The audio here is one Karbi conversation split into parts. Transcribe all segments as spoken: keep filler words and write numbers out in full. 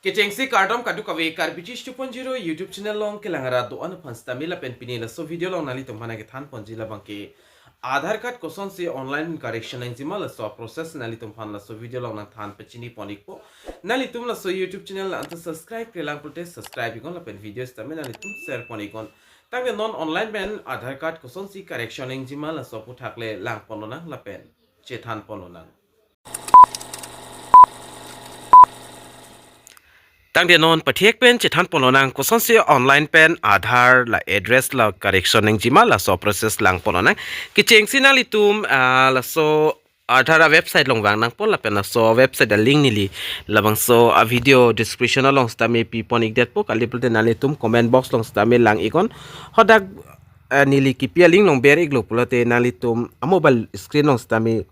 Kechengsi kardom kadokave Karbi Chish two point zero YouTube channel along kelang arat do-an aphan sitame lapen pini laso video along nanglitum aphan kethan ponji labangke Aadhaar card kosonsi online correction nangjima laso process nanglitum aphan laso video along nangthan pachini pon ikpo. Nanglitum laso YouTube channel anta subscribe-kle lang pulote subscribe iknon lapen video sitame nanglitum share pon iknon. Tangte non online pen Aadhaar card kosonsi correction nangjima laso aphuthak le lang ponlonang lapen chethan ponlonang. Tangte non pathek pen chethan ponlonang kosonsi online pen Aadhaar la address la correction nangjima laso process lang ponlonang. Kechengsi nanglitum, ah, laso Aadhaar a-website along vang nangpo lapen laso website a-link neli labangso a-video description along sitame pi pon ikdetpo, kali pulote nanglitum comment box along sitame lang iknon. Hadak, ah, neli kipi a-link along ber iklo pulote nanglitum a-mobile screen along sitame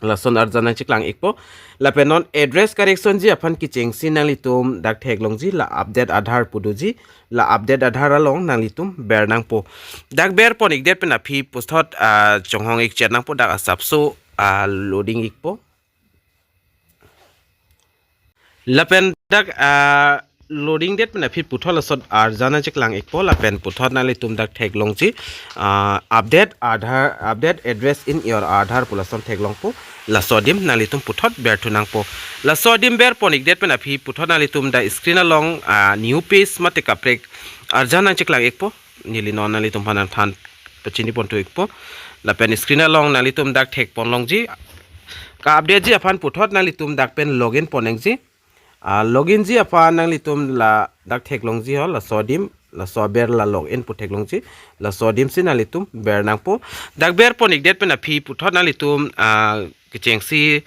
lason arjan nangcheklang ikpo. Lapen non address correction ji aphan kechengsi nanglitum dak theklongji la update Aadhaar pu doji, la update Aadhaar along nanglitum ber nangpo. Dak ber pon ikdet pen aphi puthot, ah, chonghong ik chet nangpo, dak asapso, ah, loading ikpo. Lapen dak, ah, loading det pen aphi puthot lason arjan nangcheklang ikpo lapen puthot nanglitum dak theklongji, ah, update Aadhaar, update address in your Aadhaar pu lason theklongpo. Laso adim nanglitum puthot berthu nangpo. Laso adim ber pon ikdet pen aphi puthot nanglitum dak screen along, ah, new page mate kaprek arjan nangcheklang ikpo. Neli non nanglitum aphan nangthan pachini ponthu ikpo. Lapen screen along nanglitum dak thek ponlongji. Ka-update ji aphan puthot nanglitum dak pen login pon nangji. Ah, login ji aphan nanglitum la dak theklongji ho, laso adim, laso aber la login pu theklongji, laso adim si nanglitum ber nangpo. Dak ber pon ikdet pen aphi puthot nanglitum, ah, kechengsi,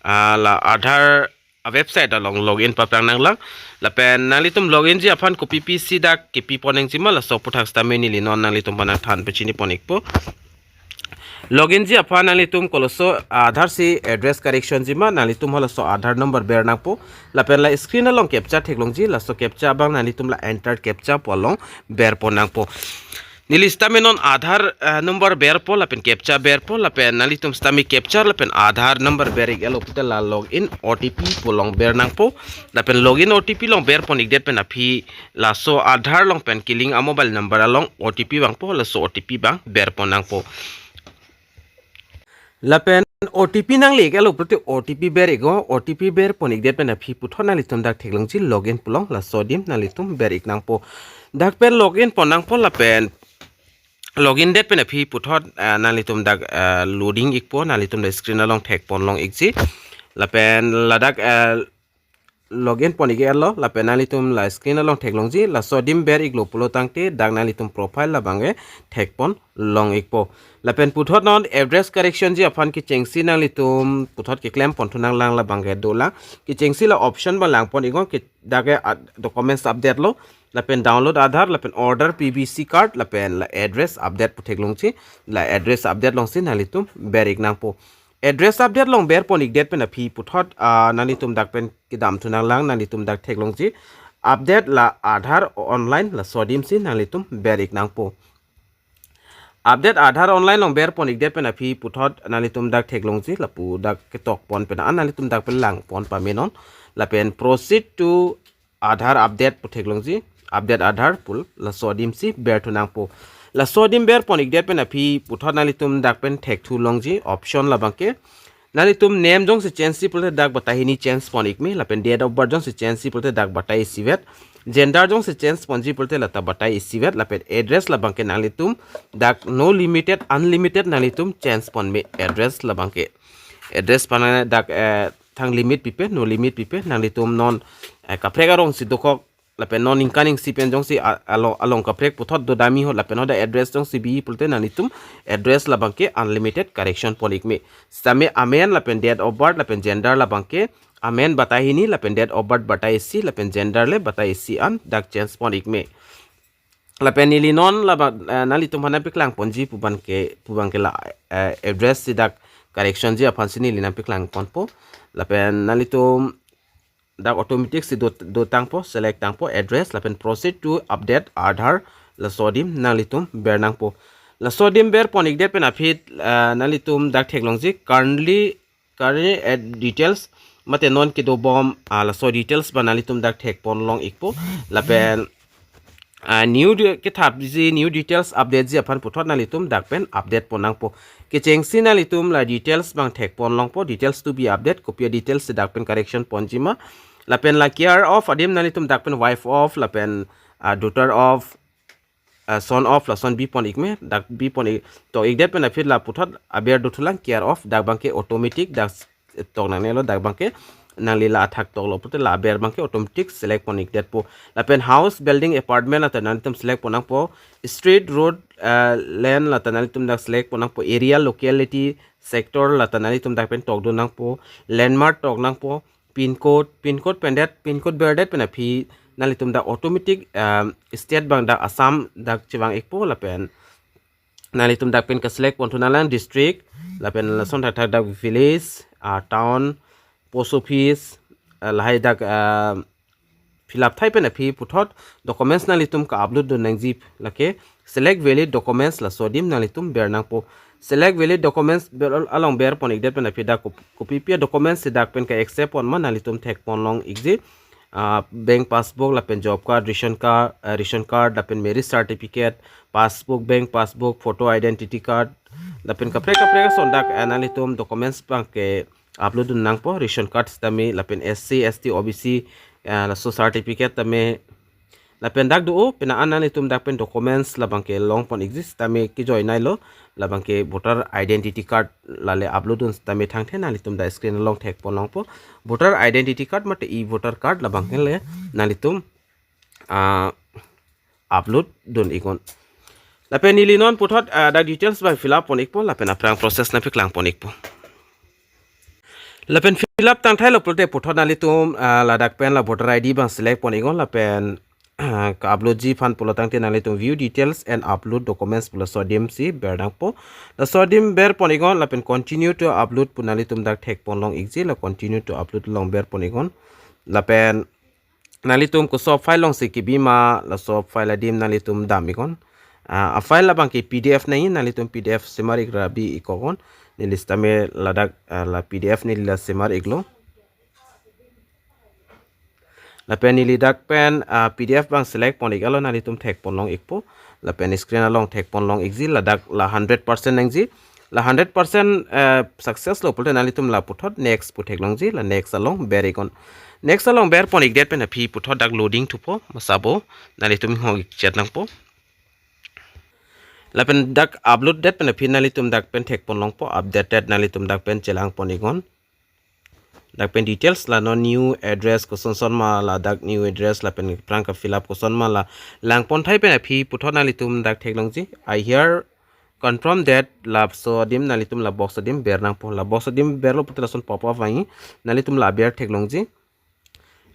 ah, la Aadhaar a-website along login paplang nanglang. Lapen nanglitum login ji aphan kopi pisi dak kipi pon nangjima laso aphuthak sitame neli non nanglitum aphan nangthan pachini pon ikpo. Login ji aphan nanglitum koloso Aadhaar si address correction jima, nanglitum halaso Aadhaar number ber nangpo. Lapen la screen along captcha theklongji, laso captcha abang nanglitum la enter captcha pu along ber pon nangpo. Neli sitame non Aadhaar, eh, number berpo lapen captcha berpo lapen nanglitum sitame captcha lapen Aadhaar number ber ik-etlo pulote la login O T P pu along ber nangpo. Lapen login O T P along ber pon ikdet pen aphi laso Aadhaar along pen kelink a-mobile number along O T P vangpo, laso O T P abang ber pon nangpo. Lapen O T P nangle ik-etlo pulote O T P ber iknon, O T P ber pon ikdet pen aphi puthot nanglitum dak theklongji login pu along, laso adim nanglitum ber ik nangpo. Dak pen login pon nangpo lapen login det pen aphi puthot, eh, nanglitum dak, eh, loading ikpo, nanglitum dak screen along thek ponlong ikji. Lapen ladak, eh, login pon ik-etlo, lapen nanglitum la screen along theklongji, laso adim ber iklo pulo tangte dak nanglitum profile labangke thek ponlong ikpo. Lapen puthot non address correction ji aphan kechengsi nanglitum puthot keklem ponthu nanglang labangke dolang. Kechengsi la option abang lang pon iknon, ke dak ke ad-, documents update lo, lapen download Aadhaar, lapen order P V C card, lapen la address update pu theklongji, la address update alongsi nanglitum ber ik nangpo. Address update along ber pon ikdet pen aphi puthot, ah, nanglitum dak pen kedamthu nanglang, nanglitum dak theklongji update la Aadhaar online, laso adim si nanglitum ber ik nangpo. Update Aadhaar online along ber pon ikdet pen aphi puthot nanglitum dak theklongji, lapu dak ketok pon pen an nanglitum dak pen lang pon pame non. Lapen proceed to Aadhaar update pu theklongji, update Aadhaar pu, laso adim si berthu nangpo. Laso adim ber pon ikdet pen aphi puthot nanglitum dak pen thekthu longji option labangke. Nanglitum name jongsi change ji pulote dak batai hini change pon ik me, lapen date of birth jongsi change ji pulote dak batai isivet. Gender jongsi change ponji pulote lata batai isivet, lapen address labangke nanglitum dak no limited, unlimited nanglitum change pon me address labangke. Address aphan dak, eh, thang limit pipe, no limit pipe, nanglitum non, eh, kaprek arong si dokok, lapen non ningkan ning isi pen jongsi a-, along, along kaprek puthot dodamji ho, lapen hoda address jongsi bi pulote nanglitum address labangke unlimited correction pon ik me. Sitame amen lapen date of birth lapen gender labangke, amen batai hini lapen date of birth batai isi lapen gender le batai isi an dak change pon ik me. Lapen neli non laba, eh, nanglitum aphan nangpeklang ponji pu abangke, pu abangke la, eh, address si dak correction ji aphan si neli nangpeklang ponpo. Lapen nanglitum dak automatic si do, do tangpo, select tangpo address, lapen proceed to update Aadhaar, laso adim nanglitum ber nangpo. Laso adim ber pon ikdet pen aphi, eh, nanglitum dak theklongji currently, currently add details, mate non kedobom, ah, laso details abang nanglitum dak thekpon long ikpo. Lapen, ah, new de-, kethapji, new details updateji aphan puthot nanglitum dak pen update pon nangpo. Kechengsi nanglitum la details abang thekpon longpo, details to be update, kopi a-details si dak pen correction ponji ma. Lapen la care of adim nanglitum dak pen wife of, lapen, ah, daughter of, ah, son of, lason bipon ikme, dak bipon ik, tok ikdet pen aphi la puthot aber dothulang care of, dak abangke automatic, dak s-, tok nangnelo, dak abangke nangli la athak toklo pulote la aber abangke automatic select pon ikdetpo. Lapen house, building, apartment lata nanglitum select pon nangpo. Street, road, ah, lane lata nanglitum dak select pon nangpo. Area, locality, sector lata nanglitum dak pen tokdun nangpo. Landmark tok nangpo. Pin code, pin code pendet, pin code berdet pen aphi nanglitum dak automatic, um, state abang dak Assam dak chevang ikpo. Lapen nanglitum dak pen ke-select pon thu nanglang district, lapen lason thakthak dak village, ah, town, post office, ah, lahai dak, ah, fill up thai pen aphi puthot documents nanglitum ke-upload dun nangji, lake select valid documents, laso adim nanglitum ber nangpo. Select valid documents ber al-, along ber pon ikdet pen aphi dak kop-, kopi pi a-documents si dak pen ke-accept pon ma nanglitum thekpon long ikji. Ah, bank passbook, lapen job card, ration card, ah, ration card, lapen marriage certificate, passbook, bank passbook, photo, identity card, lapen kaprek kaprek ason dak, ah, nanglitum documents abangke upload dun nangpo. Ration card sitame, lapen S C, S T, O B C, ah, laso certificate tame, lapen dak do-o, pina an nanglitum dak pen documents labangke long pon ikji sitame ke-join nailo, labangke voter identity card lale upload dun sitame thangthe nanglitum dak screen along thekpon longpo. Voter identity card mate e-voter card labangke le nanglitum, ah, upload dun iknon. Lapen neli non puthot, ah, dak details abang fill up pon ikpo, lapen aphrang process nangpeklang pon ikpo. Lapen fill up tangthailo pulote puthot nanglitum, ah, ladak pen la voter I D abang select pon iknon, lapen, ah, ke-upload ji aphan pulo tangte nanglitum view details and upload documents pu laso adim si ber nangpo. Laso adim ber pon iknon, lapen continue to upload pu nanglitum dak thekpon long ikji, la continue to upload along ber pon iknon. Lapen nanglitum koso file along si kebi ma, laso file adim nanglitum dam iknon. Ah, a-file abangke P D F nangji, nanglitum P D F semar ik ra bi ik iknon. Neli sitame ladak, ah, la P D F neli la semar iklo. Lapen neli dak pen, ah, P D F abang select pon iklo, nanglitum thekpon long ikpo. Lapen screen along thekpon long ikji, ladak la hundred percent nangji. La hundred percent, eh, success lo pulote nanglitum la puthot next pu theklongji, la next along ber iknon. Next along ber pon ikdet pen aphi puthot dak loading thupo, masabo nanglitum hong ikchet nangpo. Lapen dak upload det pen aphi nanglitum dak pen thekpon longpo, updated nanglitum dak pen chelang pon iknon. Dak pen details la non new address koson son ma, ladak new address lapen aphrang ke-fill up koson ma la lang pon thai pen aphi puthot nanglitum dak theklongji. I here confirm that, laso adim nanglitum la box adim ber nangpo. La box adim berlo puthot lason pop up vangji, nanglitum la aber theklongji.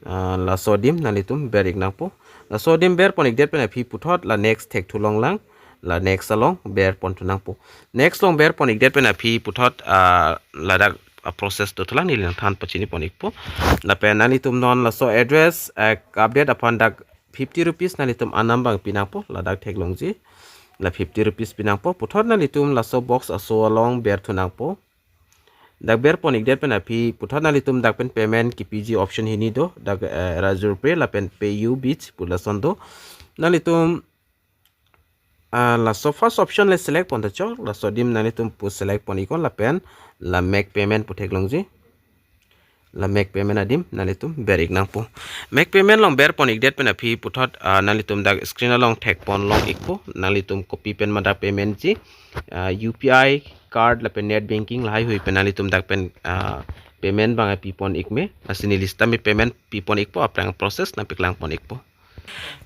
Ah, laso adim nanglitum ber ik nangpo. Laso adim ber pon ikdet pen aphi puthot la next thek thu longlang. La next along ber pon thu nangpo. Next along ber pon ikdet pen aphi puthot, ah, ladak a-process dothulang, neli nangthan pachini pon ikpo. Lapen nanglitum non laso address, eh, update aphan dak fifty rupees nanglitum anam abang pi nangpo, ladak theklongji. La fifty rupees pi nangpo, puthot nanglitum laso box aso along ber thu nangpo. Dak ber pon ikdet pen aphi puthot nanglitum dak pen payment kepiji option hini do, dak, eh, Razor Pay lapen PayU Bridge pu lason do. Nanglitum, ah, laso first option le select pon ta chok, laso adim nanglitum pu select pon iknon lapen la make payment pu theklongji. La make payment adim nanglitum ber ik nangpo. Make payment along ber pon ikdet pen aphi puthot, ah, nanglitum dak screen along thekpon long ikpo. Nanglitum kopi pen ma dak payment ji, ah, U P I card lapen net banking lahai hui pen nanglitum dak pen, ah, payment abang pi pon ikme. Lasi neli sitame payment pi pon ikpo, aphrang process nangpeklang pon ikpo.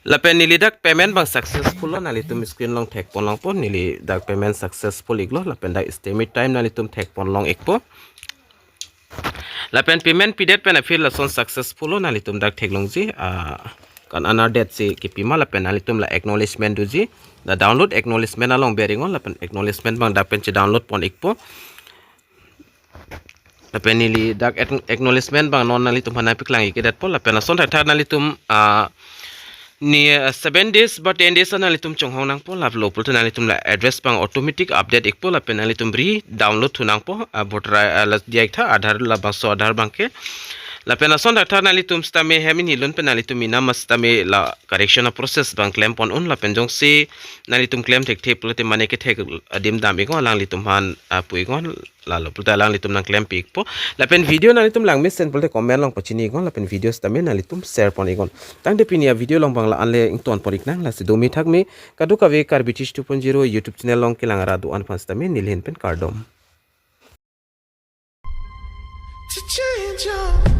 Lapen neli dak payment abang successful lo, nanglitum screen along thekpon longpo, neli dak payment successful iklo, lapen dak estimate time nanglitum thekpon long ikpo. Lapen payment pidet pen aphi lason successful lo, nanglitum dak theklongji, ah, kan-an adet si kepi ma, lapen nanglitum la acknowledgement doji, la download acknowledgement along ber iknon, lapen acknowledgement abang dak pen che-download pon ikpo. Lapen neli dak ackn-, acknowledgement abang non nanglitum aphan nangpeklang ik-edetpo, lapen lason thakthak nanglitum, ah, Ni uh, seven days ba ten days nanglitum chonghong nangpo, lapulo pulote nanglitum la address abang automatic update ikpo, lapen nanglitum bri download thu nangpo, uh, voter I- uh, la diak tha Aadhaar, labangso Aadhaar abangke. Lapen lason dak tha nanglitum sitame hem inilun pen nanglitum inam sitame la correction a process abang klem pon un, lapen jongsi nanglitum klem thekthe pulote mane kethek adim dam iknon, alanglitum aphan uh, pu iknon, lalo pulote alanglitum nangklem pi ikpo. Lapen video nanglitum langmesen pulote comment along pachini iknon, lapen video sitame nanglitum share pon iknon. Tangte pini avideo along abang la-an le ington pon iknang, lasi dome thakme kadokave Karbi Teach two point zero YouTube channel along kelang arat do-an aphan sitame neli ahin pen kardom. To change your